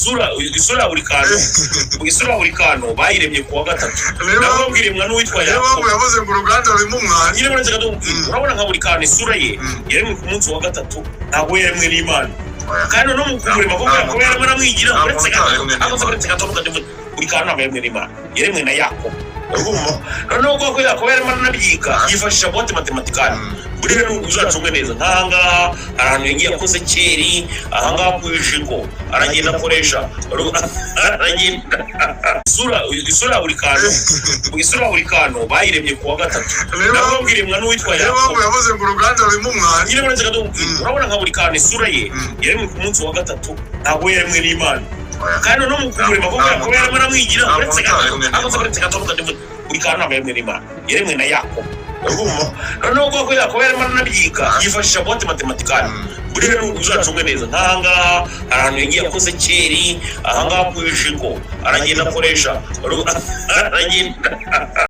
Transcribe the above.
Isura ya buri kantu, isura ya buri kantu bayiremye ku wa gatatu. Niyo Nabwo bwiremwa n'uwitwa niyo Yakobo. mpamvu yavuze ngo uruganda rurimo umwanda. Nyine uretse gato nkubwire, urabona nka buri kantu isura ye yaremwe ku munsi wa gatatu, ntabwo yaremwe n'Imana. Kandi no mu kumurema, kuko Yakobo yarimo aramwigira. Nta Uretse muntu gato, utaremwe n'Imana. Akoze uretse gato ntukajya, buri kantu ntabwo yaremwe n'Imana, yaremwe na Yakobo, urumva? Noneho kuko Yakobo yarimo aranabyiga, yifashisha boîte mathématicale. Buriya uzacunge neza, nk'ahangaha hari ahantu yagiye akoze keri, ahangaha ku ijigo aragenda akoresha, aragenda isura ya buri kantu, isura ya buri kantu bayiremye ku wa gatatu. Niyo Nabwo bwiremwa n'uwitwa niyo Yakobo. mpamvu yavuze ngo uruganda rurimo umwanda. Nyine uretse gato nkubwire, urabona nka buri kantu isura ye yaremwe ku munsi wa gatatu, ntabwo yaremwe n'Imana. Kandi no mu kumurema, kuko Yakobo yarimo aramwigira. Nta Uretse muntu gato, utaremwe n'Imana. akoze uretse gato ntukajya, buri kantu ntabwo yaremwe n'Imana, yaremwe na Yakobo, urumva? Noneho kuko Yakobo yarimo aranabyiga, yifashisha boîte mathématicale. Buriya uzacunge neza, nk'ahangaha hari ahantu yagiye akoze keri, ahangaha ku ijigo aragenda akoresha, aragenda.